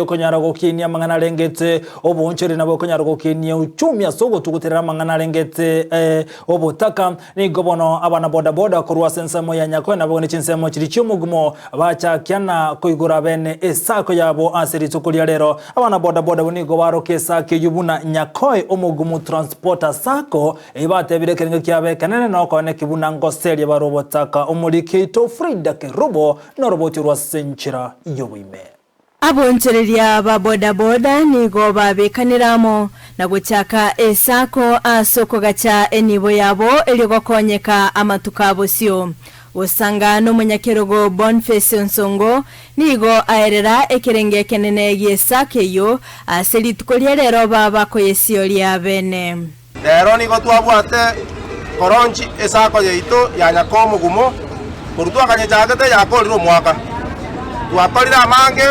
Okonyara gokinia amang'ana arengete oboonchoreri nabo okonyara gokinia uchumi ase ogotuguterera amang'ana arengete obotaka. Nigo bono abana boda boda korwa ase ensemo ya Nyakoe nabo ne chinsemo chiria chi'omogumo bachakia na koigora bene esako yabo ase rituko ria rero. Abana boda boda abwo nigo baroka esako eyio buna Nyakoe Omogumu Transporter Sacco eyio batebire ekerengo kiabo ekenene nokoeneki buna ngoseria bare obotaka. Omoriki oito Frida Kerubo noroboti orwa ase enchera y'oboime. Abonchoreria ba bodaboda nigo babekanire amo na gochaka esako ase okogacha enibo yabo erio gokonyeka amatuko a bosio. Gosanga nomonyakerogo Boniface Onsongo nigo aerera ekerenge ekenene gi'esako eyio ase rituko ria rero baba koyesioria bene. Rero nigo twabwate koronchi esako yaito ya nyakomogumo, korwa twakanyechagete yakorire omwaka. Twakorire amange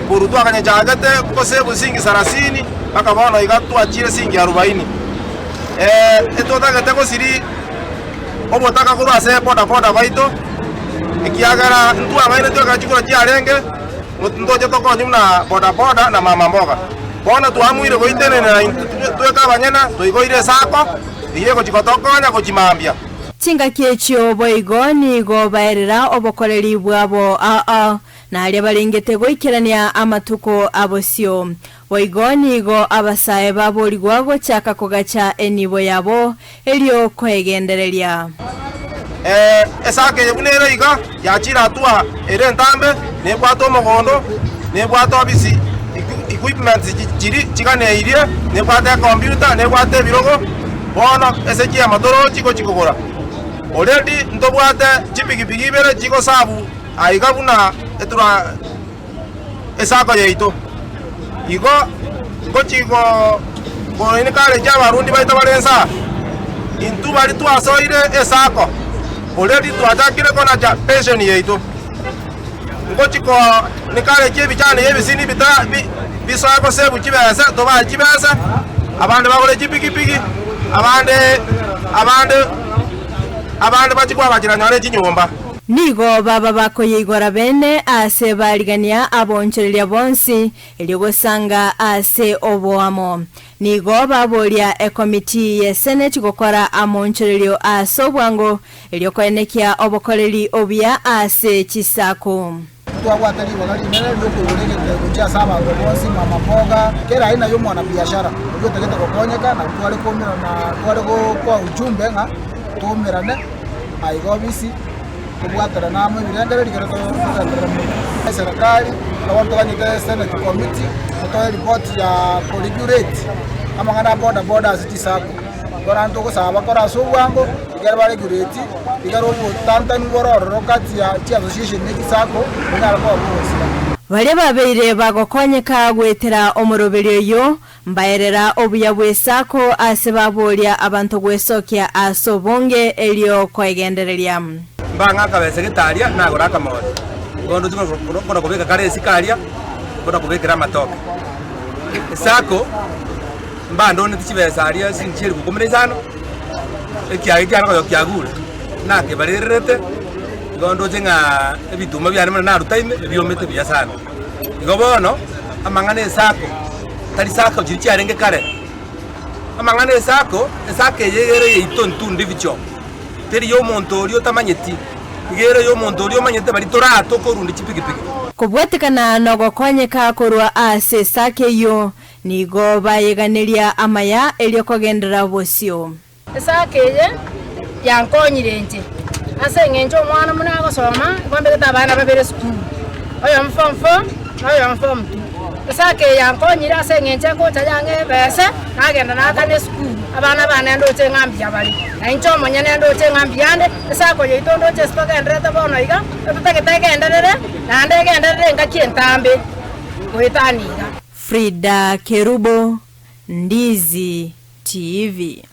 korwa twakanyechagete gose singi sarasini mpaka bono iga twachire singi arubaini. Etotagete gosiria obotaka korwa ase bodaboda baito, ekiagera ntwang'ainetwe ekero chikura chiarenge. Ntoche tokonywe buna bodaboda na mama mboga. Bono twamuire goitenenera intwe tweka abanyene, toigoire esako eyio egochia gotokonya gochia mambia. Chingaki echio boigo nigo baerera obokoreri bwabo aa, na aria barengete goikerania amatuko a bosio. Boigo nigo abasae baborigwa gochaka kogacha enibo yabo, erio koegendereria. Ee, esaka eye buna ere iga, yachire hatua ere entambe, nebwate omogondo, nebwate ofisi, equipments chiria chiganeirie, nebwate ecomputer, nebwate ebirogo, bono ase chiema torochi gochia kogora. Already ntobwate chipigipigi ibere chigosabu aiga buna etura esako yaito. Igo ngochia go encourage abarundi baito bare inse aa, intwe baria twasoire esako, already twachakire konacha pension yaito, ngochia ko encourage ebichani ya ebisini bita bi bisoe gosave chibesa, tobae chibesa, abande bagore chipikipiki, abande abande abande bachie koagachera nonye chinyomba. Nigo baba bakoyeigora bene aase barigania aboonchoreria bonsi, erio gosanga ase oboamo. Nigo baboria ekomiti ye seneti gokora amoonchorerio ase obwango, erio koenekia obokoreri obuya ase chisaku. Twabwate ribaga rinene riokoigora egento gochia ase abanto bonsi, mama mboga, kera aina y'omwanabiashara oyio otagete gokonyeka, nabo tware koumerana tware gokoa ujumbe ng'a toumerane aiga obisi. Tobwaterane amo ebirengererio ekero togenderere mono. Eserekari nabo toganyete senate committee etoe report ya koregulate amang'ana a boda boda ase chisacco. Igo naende togosaba bakore ase obwango ekero baregulate ekero obotantanu bore ororo kati ya chiassociation ne chisacco bonyare koba bogosira. Baria babeire bagokonyeka goetera omoroberio oyio Mbaerera obuya bw'esako ase baboria abanto gwesokia ase obonge erio koegendereria. Mbang'a akabesa gete aria, nagore akamori. Bono ndoche kona kobeka kare esiko aria, kona kobekera amatoke. Esako, mbandoneti chibesa aria chiringi chielifu ikomi na isano, ekiage kiane koyo kiagure, nakebarererete, igo ndoche ng'a ebituma biane buna naruta ime, ebiomete buya sana. Igo bono, amang'ana esako, tari sako chiria chiarenge kare. Amang'ana esako, esako eye iga ere yaito intwe individual, teri ya omonto oria otamanyeti, iga ere ya omonto oria omanyete baria toratoke orunde chipikipiki. Kobwatekana nogokonyeka korwa ase esako eyio, nigo bayeganeria amaya erio kogenderera bosio. Esaka eye yankonyire inche ase eng'encho omwana buna agosoma igo mbegete abana babere esukuru, oyomo form four na oyomo form two. Esaka eye yankonyire ase eng'encho egocha yang'ee ebese, nagenda naakana esukuru, abana bane ndoche ng'a mbuya bare, na inche omonyene ndoche ng'a mbuya nde, esako yaito ndoche ase togendererete bono iga, etotagete egenderere, naende egenderere engaki entambe goetania iga. Frida Kerubo, Ndizi TV.